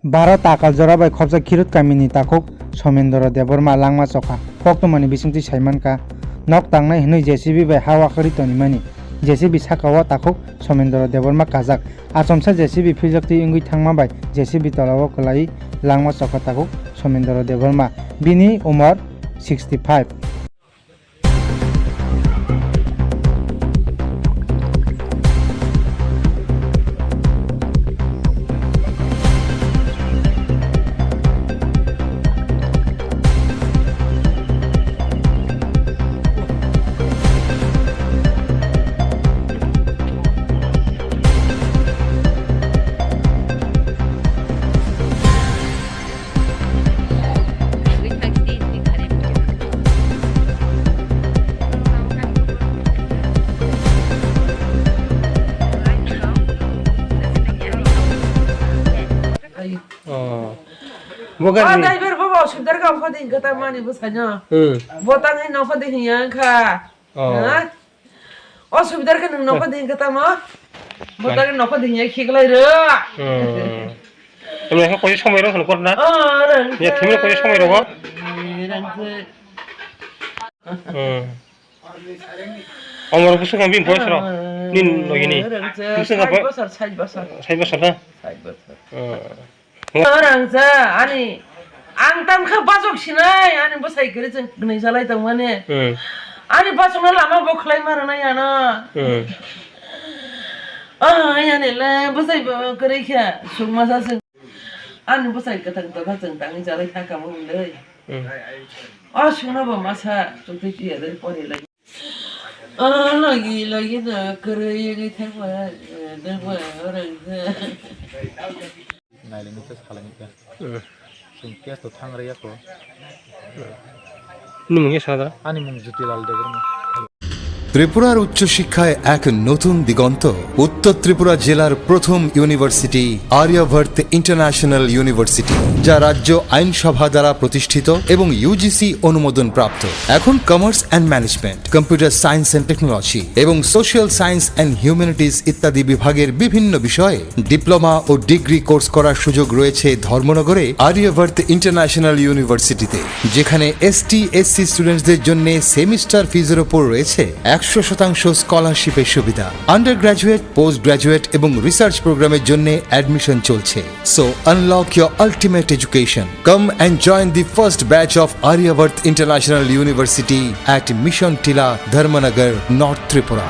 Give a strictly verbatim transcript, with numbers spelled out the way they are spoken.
Baro takal jora bai khopjak Khirut kamini takhuk Somendro Debbarma langma chokha. Koktwmani bisingtwi saimankha, nok tangnai hwnwi J C B bai ha wakhari tonimani. J C B saka-o takhuk Somendro Debbarma kajak. Achomsa J C B philjak twi wngwi thangma bai J C B tola-o kwlaiwi langma chokha takhuk Somendro Debbarma. Bini umor sixty five. Oh. Bo gari. Oh, driver bo, bo, sudar ka, bo ding kata mani bo sanyo. Hmm. Bo tang hai nokho de hiya kha. Oh. Ha? O subidar khe nwng nokho ding khe tamo? Bo tare nokho ding ya khiklai rw. Hmm. Emne khe koi somoi rok hwn kor na? Oh, rang. Ya, thimle koi somoi rok. Rang se. Hmm. Omor busuk ang bin boys rok. Nin logini. Rang se. Busuk ang sait boy- bosor, sait bosor. Sait bosor na? Sait bosor. Hmm. Orang sa, ani, ang tam kha bachok sinai, ani bwsai kwrwi chwng kwnwi salai tongmani. Hmm. Ani bachokno lama bo khlai ma rwnai ano. Hmm. Ah, ani le bwsai bo kwrwi kha, suk masa chwng. Ani bwsai kwthang tokha chwng tangwi salai kha kamo hwnwi. Hmm. O sukno bo masa chukti chiya dai pori lai. Ah, lagi, lagi na kwrwi wngwi thangma, eh, nangma orang sa. Nailangni test khlaimani khe. Hmm. Chwng test o thang rwya kho. Nini mung khe sa da? Ani mung Jyoti Lal Debbarma. ত্রিপুরার উচ্চশিক্ষায় এক নতুন দিগন্ত। উত্তর ত্রিপুরা জেলার প্রথম ইউনিভার্সিটি Aryavart international university, যা রাজ্য আইনসভা দ্বারা প্রতিষ্ঠিত এবং ইউজিসি অনুমোদন প্রাপ্ত। এখন commerce and management, computer science and technology এবং সোশ্যাল সায়েন্স অ্যান্ড হিউম্যানিটিজ ইত্যাদি বিভাগের বিভিন্ন বিষয়ে ডিপ্লোমা ও ডিগ্রি কোর্স করার সুযোগ রয়েছে ধর্মনগরে আর্যাবর্ত ইন্টারন্যাশনাল ইউনিভার্সিটিতে, যেখানে এসটি এসসি স্টুডেন্টসদের জন্য সেমিস্টার ফিজের ওপর রয়েছে একশো শতাংশ স্কলারশিপের সুবিধা। আন্ডার গ্র্যাজুয়েট, পোস্ট গ্র্যাজুয়েট এবং রিসার্চ প্রোগ্রামের জন্য অ্যাডমিশন চলছে। So unlock your ultimate education. Come and join the first batch of Aryabhat International University at Mission Tila, Dharmanagar, North Tripura.